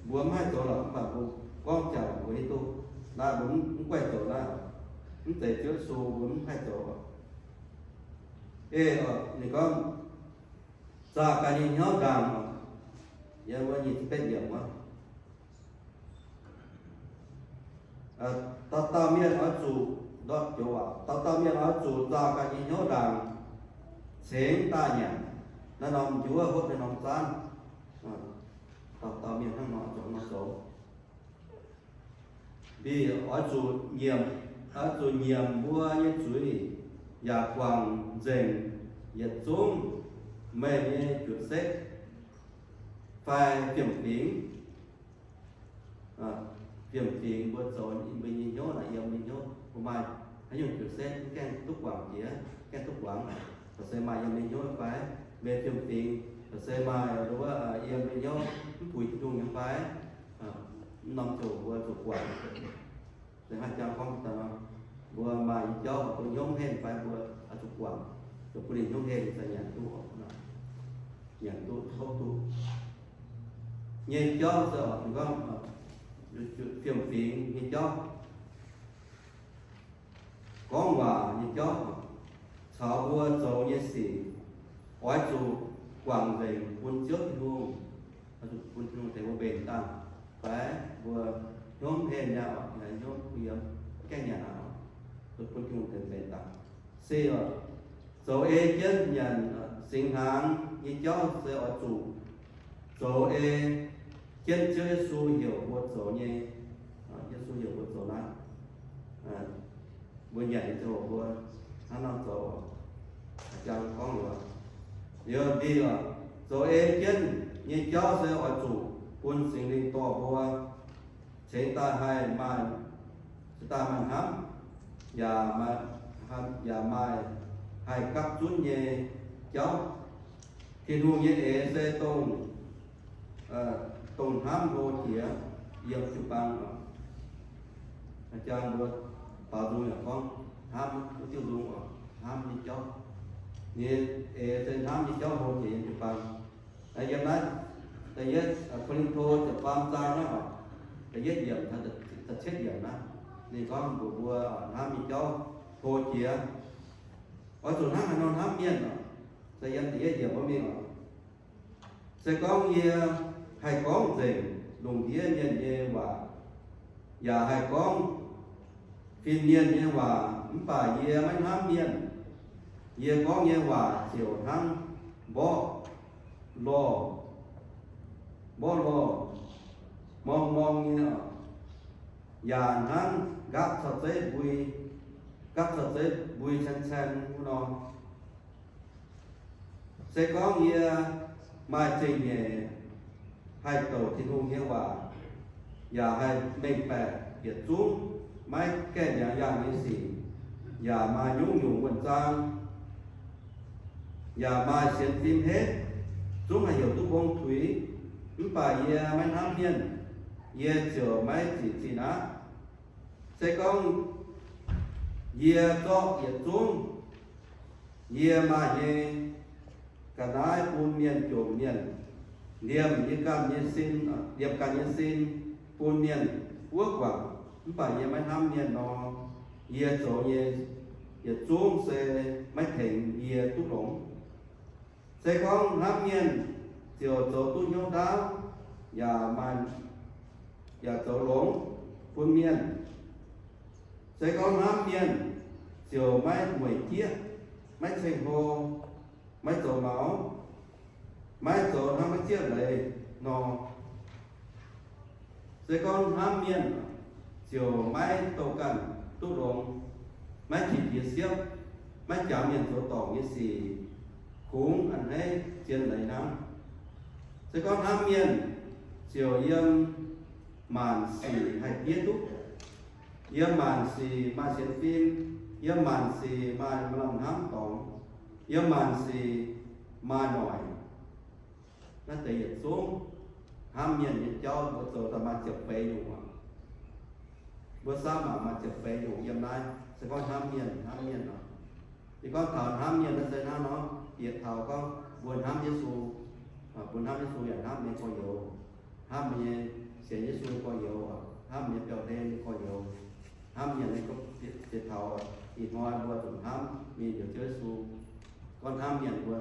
mbuo mv haih zoux lorqc, mv baac mbuo gorngv jaax mbuo hiuv duqv, naaiv mbuo mv guaih zoux naaiv, mv zeiz Ziouv Yesu mbuo mv haih zoux oc. Eix oc, ninh gorngv, zaah gaax nyei hnyouv ndaangc oc. Yiem wuov nyic ziepc betv yiemc wuov. Dauh dauh mienh oix zuqc, ndortv joux waac, dauh dauh mienh oix zuqc zaah gaax nyei hnyouv ndaangc cingx daaih nyanc naaiv norm njuov hopv naaiv norm zaanv. Dauh dauh mienh hnangv nor zoux nor zoux. Mbic oix zuqc nyiemc, oix zuqc nyiemc mbuo nyei zuiz, yaac guangc nzengc yietc zungv meih nyei juoqc setv fai fiem-fingx. Fiem-fingx mbuo zoux mbuo nyei hnyouv naaic, yiem nyei hnyouv mbuo maaih haaix nyungc juoqc setv mv gaengh duqv guangc jiex, gaengh duqv guangc, se maaih yiem nyei hnyouv fai? Mbuo fiem-fingx se maaih wuov yiem nyei hnyouv mv puix Tin-Hungh nyei fai? Mv norm ziouc mbuo zuqc guangc. Se haaix jangx gorngv daaih nor, mbuo maaih nyei jauv, mbuo hnyouv mv henh fai mbuo oix zuqc guangc, zuqc bun ninh hnyouv henh se nyanc duqv, nyanc duqv, hopv duqv. Nyei jauv se oc, gorngv fiem-fingx nyei jauv, gorngv waac nyei jauv, caux mbuo zoux nyei sic, oix zuqc guangc nzengc bun Ziouv Tin-Hungh, oix zuqc bun Tin-Hungh tengx mbuo mbenc dangh, fai mbuo hnyouv mv henh nyei oc, hnyouv mv yiem, gaengh nyanc aqv, zuqc bun Tin-Hungh tengx mbenc dangh. Se oc, zoux ei jienv nyanc singx hnaangx nyei jauv se oix zuqc zoux ei jienv Ziouv Yesu heuc mbuo zoux nyei, Yesu heuc mbuo zoux naaiv. Mbuo nyanc nyei ziangh hoc mbuo hnangv nor zoux, jang gorngv liuz, liuz ndie oc, zoux ei jienv nyei jauv se oix zuqc bun Singx Lingh dorh mbuo cingx daaih haih maaih, cingx daaih maaih hnamv, yaac maaih, yaac maaih haih gapv zunv nyei jauv. Tin-Hungh nyei eix se dongh, dongh hnamv hlo jiex yiem jiu-baang oc. Jang mbuo baaux nzung yaac gorngv hnamv wuov diuh nzung oc, hnamv nyei jauv. Ninh eix se hnamv nyei jauv hlo jiex yiem jiu-baang. Yiem naaiv da'yietv Ko^lin^to ziepc faam zaang naaiv oc, da'yietv yiemc, da'cietv yiemc naaiv, ninh gorngv mbuox mbuo hnamv nyei jauv hlo jiex. Oix zuqc hnangv haaix nor hnamv mienh oc, se yiem da'yietv yiemc wuov mingh oc. Se gorngv yie haih gorngv nzengc lungh ndiev mienh nyei waac, yaac haih gorngv fin-mienh nyei waac, mv baac yie maiv hnamv mienh, yie gorngv nyei waac ziouc hnangv mborqv lorh, mborqv lorh morng morng nyei, yaac hnangv nqaapv cau zeiv mbui, nqaapv cau zeiv mbui caen caen wuov nor. Se gorngv yie maaih zingh nyeic haih douc Tin-Hungh nyei waac, yaac haih mengh baeqc yietc zungv maiv gaengh mi'aqv yaangh nyei sic, yaac maaih nyungc-nyungc wuonh zaang, yaac maaih sienx fim hetv, zungv haih heuc duqv mbong tuix, mv baac yie maiv hnamv mienh, yie ziouc maiv zic zinh aqv. Se gorngv yie zorqv yietc zungv Yie maaih nyei ga'naaiv bun mienh jomc mienh, liemh yie ganh nyei sin, liemh ganh nyei sin bun mienh buov guangc. Mv baac yie maiv hnamv mienh nor, yie zoux nyei yietc zungv se maiv tengx yie duqv longx. Se gorngv hnamv mienh ziouc zoux duqv hnyouv ndaauv, yaac maaih, yaac zoux longx bun mienh. Se gorngv hnamv mienh ziouc maiv mueic jieqv, maiv ceng-hlo, maiv zoux maux, maiv zoux hnangv maiv zieqv leiz nor. Se gorngv hnamv mienh ziouc maiv douh ganh duqv longx, maiv qiex jiez siepv, maiv jangx mienh zoux dorngc nyei sic, kungx a'hneiv zien leiz hnangv. Se gorngv hnamv mienh ziouc yiem maanc sic haih diev duqv. Yiem maanc sic maaih sienx fim, yiem maanc sic maaih maaih lamh hnamv dorngx, yiem maanc sic maaih noic. Naaiv deix yietc zungv hnamv mienh nyei jauv mbuo zoux daaih maaih ziepc feix nyungc aqv. Mbuo samv mangc maaih ziepc feix nyungc yiem naaiv, se gorngv hnamv mienh, hnamv mienh nor. Yie gorngv taux hnamv mienh naaiv se hnangv nor, bieqc taux gorngv mbuo hnamv Yesu, mbuo hnamv Yesu yaac hnamv nyei gorx-youz, hnamv nyei sienx Yesu nyei gorx-youz, hnamv nyei biauv-hlen nyei gorx-youz, hnamv mienh nyei gorx, bieqc taux ih hnoi mbuo zuqc hnamv mienh njoux Ziouv Yesu. Gorngv hnamv mienh mbuo,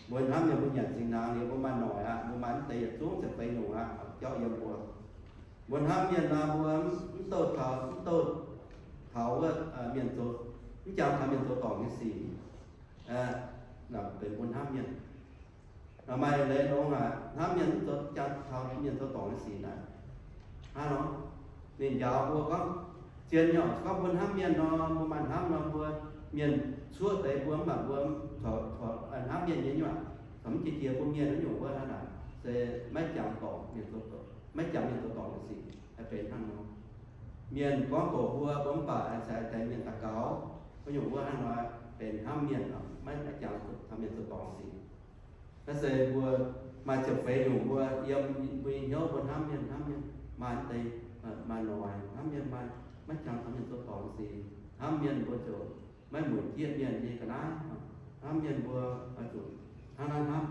mbuo hnamv mienh mbuo nyanc singx hnaangx liuz mbuo maaih noic aqv, mbuo maaih mv deix yietc zungv ziepc feix nyungc aqv, jauv yiem mbuo. Mbuo hnamv mienh nor mbuo mv douh taux, mv douh taux wuov mienh zoux, mv jangx taux mienh zoux dorngc nyei sic. Naaiv benx mbuo hnamv mienh. Maaih leiz longx aqv, hnamv mienh mv zoux, jangx taux mienh zoux dorngc nyei sic naaic. Hnangv nor, ninh njaaux mbuo gorngv, zien nyei oc, gorngv mbuo hnamv mienh nor, mbuo maaih hnamv nor, mbuo mienh cuoqv deix mbuo mv baac mbuo hnamv mienh nyei nyuoqc, caux mv jiex jiex bun mienh wuov nyungc wuov hnangv naaic, se maiv jangx dorngc mienh zoux dorngc, maiv jangx mienh zoux dorngc nyei sic, haih benx hnangv nor. Mienh gorngv doqc mbuo, mbuo mv baac se haih tengx mienh daux gaux, wuov nyungc wuov hnangv nor benx hnamv mienh, maiv jangx taux mienh zoux dorngc sic. Naaiv se mbuo maaih ziepc feix nyungc mbuo yiem mbuo nyei hnyouv mbuo hnamv mienh, hnamv mienh maaih deix, maaih noic, hnamv mienh maaih, maiv jangx taux mienh zoux dorngc sic. Hnamv mienh mbuo ziouc maiv mueic jieqv mienh nyei ga'naaiv, hnamv mienh mbuo zuqc hnangv naaiv hnamv.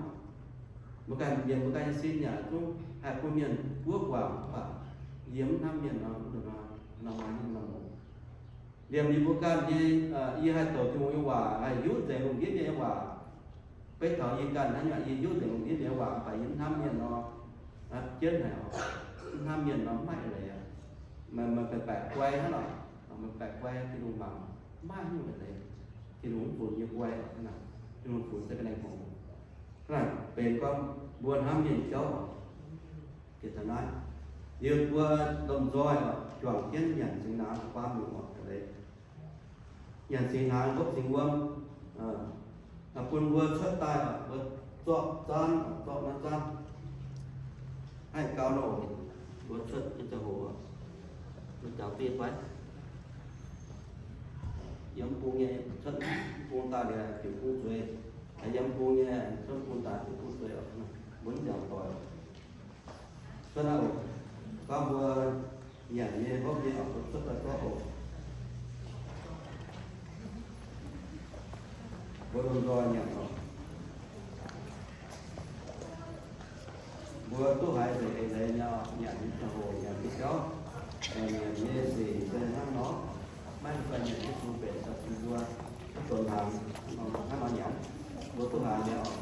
Mbuo ganh, mienh mbuo ganh nyei sin yaac zungv haih bun mienh buov guangc mv baac yie mv hnamv mienh nor, nor maaih nyungc nor. Liemh yie mbuo ganh nyei, yie haih douc Tin-Hungh nyei waac, haih hiuv nzengc lungh ndiev mienh nyei waac. Beiv taux yie ganh hnangv nyei, yie hiuv nzengc lungh ndiev mienh nyei waac, mv baac yie mv hnamv mienh nor, jienv haic oc. Mv hnamv mienh nor mv maaih eix leiz aqv. Meih, meih baeqc guai hnangv nor, meih baeqc guai Tin-Hungh mangc, mv maaih haaix nyungc eix leiz. Tin-Hungh mv funx yie guai oc, hnangv naaic, Tin-Hungh funx se ga'naaiv hngongx. Hnangv naaic benx gorngv mbuo hnamv mienh jauv oc. Gengh taux naaiv, liuz mbuo lomh nzoih oc, juangc jienv nyanc singx hnaangx faam nyungc oc, ga'naaiv. Nyanc singx hnaangx hopv singx wuom, bun mbuo cuotv daaih oc, mbuo zorqv zaanv, zorqv naaiv zaanv, haih gauh nor, mbuo cuotv nyei ziangh hoc, mbuo jangx dieh fai. Yiem mv bung nyei cuotv, mv bung daaih liuz diuc bung zueiz, yiem mv bung nyei cuotv, mv bung daaih diuc bung zueiz oc, mbuo mv nyanc doic. Cuotv naaiv oc. Gorngv mbuo nyanc nyei hopv nyei oc, mbuo cuotv daaih zorqv oc. Mbuo lomh nzoih nyanc oc. Mbuo duqv haiz nzengc eix leiz nyei oc, nyanc nyei ziangh hoc, nyanc nyei jauv, nyanc nyei sic se hnangv nor. Maiv zeiz nyanc jienv bun mbenc daaih bun mbuo mv donx hnaangx, hnangv nor nyanc. Mbuo duqv haiz nyei oc.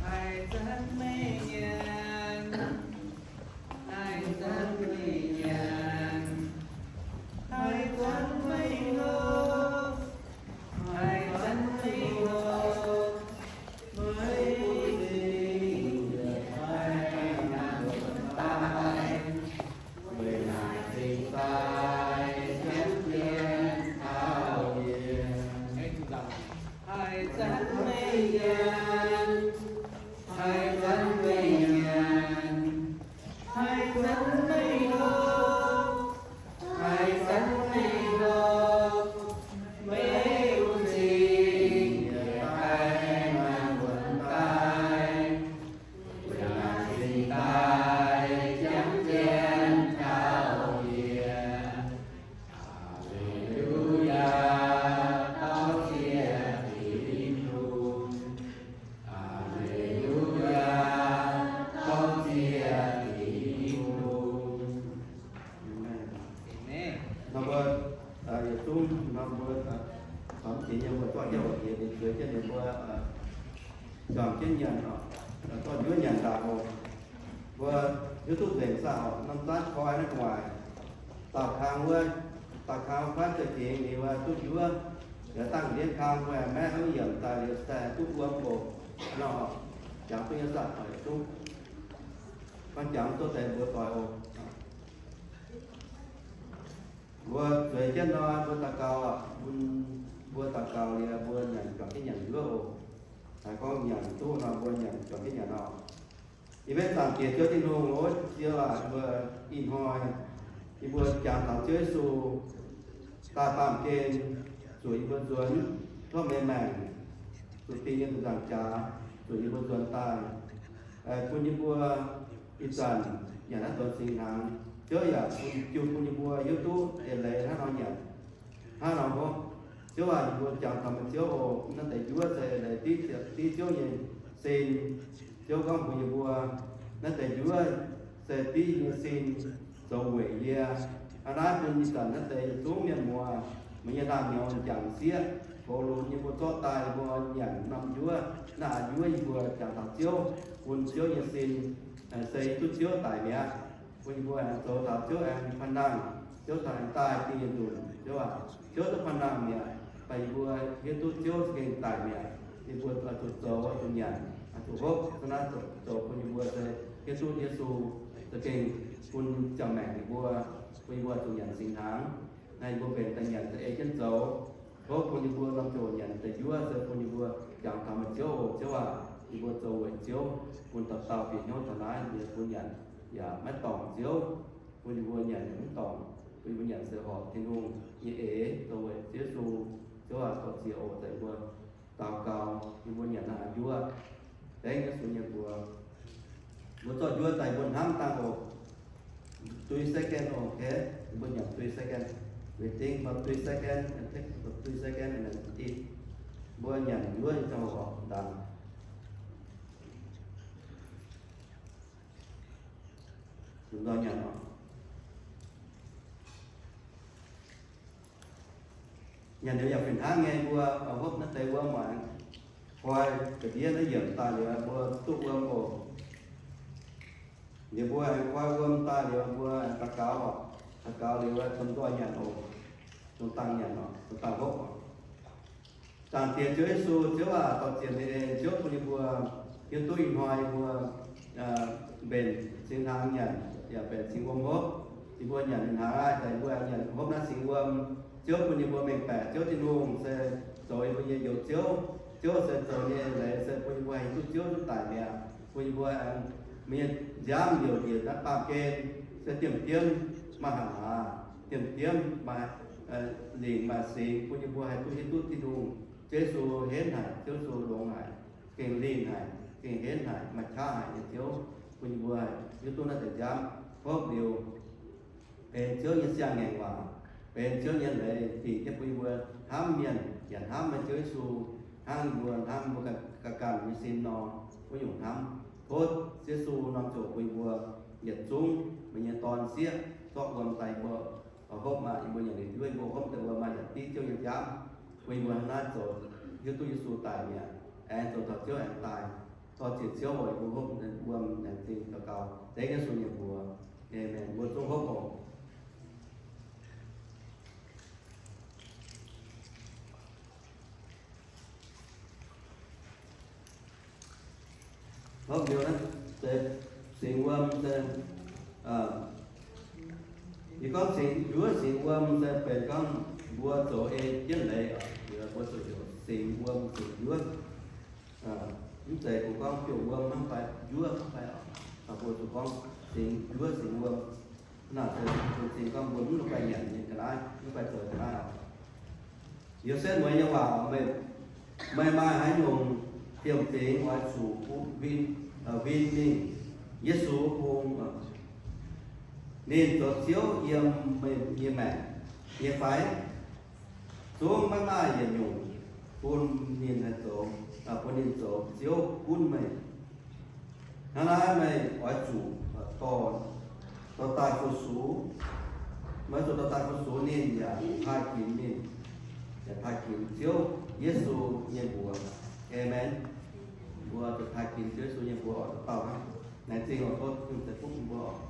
Haiz zanc meih nyanc, haiz zanc meih nyanc, haiz zanc meih hopv, haiz zanc meih hopv, meih bun ninh yietc hnoi daaih. Weic naaic cingx daaih janx mienh Nor mbuo, aa, taux mv deix nyei mbuo zorqv jauv oc, diex ninh zueiz jienv ninh mbuo, aa, juangc jienv nyanc oc, zorqv njuov nyanc ndaangc oc. Mbuo hiuv duqv nzengc saah oc, norm zaanv koi naaiv gu'nguaaic, daauh kang wuov, daauh kang wuov kuaaiv za'gengh ninh wuov duqv njuov, yaac dangh ndiev kang wuov maeqv wuov yiemc daaih liuz se duqv wuom oc. Nor, jangx duqv nyei saah oc, yietc zungv. Gorngv jangx duqv deix mbuo doic oc. Mbuo zueiz jienv nor, mbuo daux gaux, bun mbuo daux gaux liuz, mbuo nyanc juangc jienv nyanc njuov oc. Haiz gorngv nyanc duqv nor, mbuo nyanc juangc jienv nyanc oc. Yie mbuo Zaangc Diex Ziouv Tin-Hungh, o Ziouv aac, mbuo ih hnoi yie mbuo jangx taux Ziouv Yesu daaih baamh gen zuqc yie mbuo nzuonx, tov meih maengc zuqc dingh nyei zuqc nzaangc jaax, zuqc yie mbuo nzuonx daaih, bun yie mbuo ih zanc nyanc naaiv donx singx hnaangx. Ziouv yaac bun, jiu bun yie mbuo hiuv duqv eix leiz hnangv nor nyanc, hnangv nor hopv. Ziouv aac, yie mbuo jangx taux meih Ziouv oc. Naaiv deix njuov se eix leiz div, div Ziouv nyei sin. Ziouv gorngv mbuox yie mbuo, naaiv deix njuov se div yie nyei sin zoux weic yie. Hnangv naaiv bun ih zanc naaiv deix yietc zungv mienh muoz, meih nyei naamh nyouz m'jangc sieqv, gox lunx yie mbuo zorqv daaih, yie mbuo nyanc norm njuov, naaiv a'njuov yie mbuo jangx taux Ziouv, bun Ziouv nyei sin, se hiuv duqv Ziouv daic mi'aqv. Bun yie mbuo aengx zoux taux Ziouv aengx panh nangh, Ziouv taux aengx daaih dingh nyei nzunc. Ziouv aac, Ziouv duqv panh nangh mi'aqv, baac yie mbuo hiuv duqv Ziouv za'gengh daic mi'aqv. Yie mbuo oix zuqc zoux, oix zuqc nyanc, oix zuqc hopv, hnangv naaiv zoux bun yie mbuo se hiuv duqv Yesu za'gengh bun ziangh maengc yie mbuo, bun yie mbuo zuqc nyanc singx hnaangx. Naaiv yie mbuo mbenc daaih nyanc za'eix jienv zoux. Tov bun yie mbuo norm ziouc nyanc deix njuov se bun yie mbuo jangx taux meih Ziouv oc. Ziouv aac, yie mbuo zoux weic Ziouv, bun dauh dauh bieqc hnyouv taux naaiv yie mbuo nyanc yaac maiv dorngc Ziouv, bun yie mbuo nyanc yaac mv dorngc, bun yie mbuo nyanc se horpc Tin-Hungh nyei eix, zoux weic Ziouv Yesu. Ziouv aac, dorh ziex oc, daaih yie mbuo daux gaux, yie mbuo nyanc naaiv njuov, dengv Yesu nyei mbuox. Mbuo zorqv njuov daaih yie mbuo hnamv dangh oc. Three second, okay. Mbuo nyanc three second. Waiting for three second and take three second and then eat. Mbuo nyanc njuov nyei ziangh hoc ndaangc. Zuqc nzoih nyanc oc. Nyanc liuz yaac fih hnangv nyei, mbuo hopv naaiv deix wuom aengx koi ga'ndiev naaiv yiemc daaih liuz mbuo duqv wuom oc. Liuz mbuo aengx koi wuom daaih liuz mbuo aengx daux gaux oc. Daux gaux liuz zungv nzoih nyanc oc. Zungv dangh nyanc oc, zungv dangh hopv oc. Zaangc Diex Ziouv Yesu, Ziouv aac, dorh zienc meih nyei Ziouv bun yie mbuo hiuv duqv ih hnoi yie mbuo mbenc singx hnaangx nyanc yaac mbenc singx wuom hopv. Yie mbuo nyanc singx hnaangx aqv, daaih yie mbuo nyanc hopv naaiv singx wuom. Ziouv bun yie mbuo mengh baeqc Ziouv Tin-Hungh se zoux yie mbuo nyei Njoux Ziouv. Ziouv se zoux nyei leiz se bun yie mbuo haih hiuv duqv Ziouv zungv daic mi'aqv. Bun yie mbuo aengx, meih nyei nziaamv liouc njiec naaiv baamh gen se diemv-diemv maaih hatc hlaax, diemv-diemv maaih lingc maaih singx, bun yie mbuo haih duqv hiuv duqv Tin-Hungh. Yesu henv haic, Ziouv Yesu longx haic, gengh linh haic, gengh henv haic, maaih qaqv haic nyei Ziouv. Bun yie mbuo hiuv duqv naaiv deix nziaamv hopv liuz benx Ziouv nyei siang-ngaengc waac, benx Ziouv nyei leiz dingc jienv bun yie mbuo hnamv mienh yaac hnamv meih Ziouv Yesu, hnangv yie mbuo hnamv yie mbuo ganh ganh nyei sin nor, wuov nyungc hnamv. Tov Yesu norm ziouc bun yie mbuo yietc zungv meih nyei dorn sieqv zorqv wuom daaih yie mbuo hopv maah, yie mbuo nyanc liuz njuov yie mbuo hopv daaih wuom maah, yaac div Ziouv nyei nziaamv, bun yie mbuo hnangv naaiv zoux hiuv duqv Yesu daic mi'aqv, aengx zoux taux Ziouv aengx daaih. Dorh ziec Ziouv oc, yie mbuo hopv wuom aengx dingc daux gaux dengv Yesu nyei mbuox. Aamen. Mbuo zungv hopv oc. Hopv liuz naaiv se singx wuom se, yie gorngv singx njuov singx wuom se benx gorngv mbuo zoux ei jienv leiz, mbuo zuqc heuc singx wuom singx njuov. Mv zeiz kungx gorngv biouv wuom hnangv fai njuov hnangv fai oc. Mbuo zuqc gorngv singx njuov singx wuom. Naaiv se bun cing gorngv mbuo mv la'guaih nyanc nyei ga'naaiv, mv la'guaih zoux ga'naaiv oc. Liuz setv mueiz nyei waac, meih maaih haaix nyungc fiem-fingx oix zuqc huin mingh Yesu bung, ninh zoux Ziouv yiem meih nyei maengc nyei fai? Zungv maiv maaih yietc nyungc bun ninh haih zoux, bun ninh zoux Ziouv gunv meih. Hnangv naaiv meih oix zuqc dorh, dorh daaih fu-sux. Meih zuqc dorh daaih fu-sux ninh yaac haih ginx ninh. Taaih ginx Ziouv Yesu nyei mbuox. Aamen. Mbuo zuqc taaih ginx Ziouv Yesu nyei mbuox oc. Dauh hnangv naaiv zingh oc, tov Tin-Hungh ceix fuqv bun mbuo oc.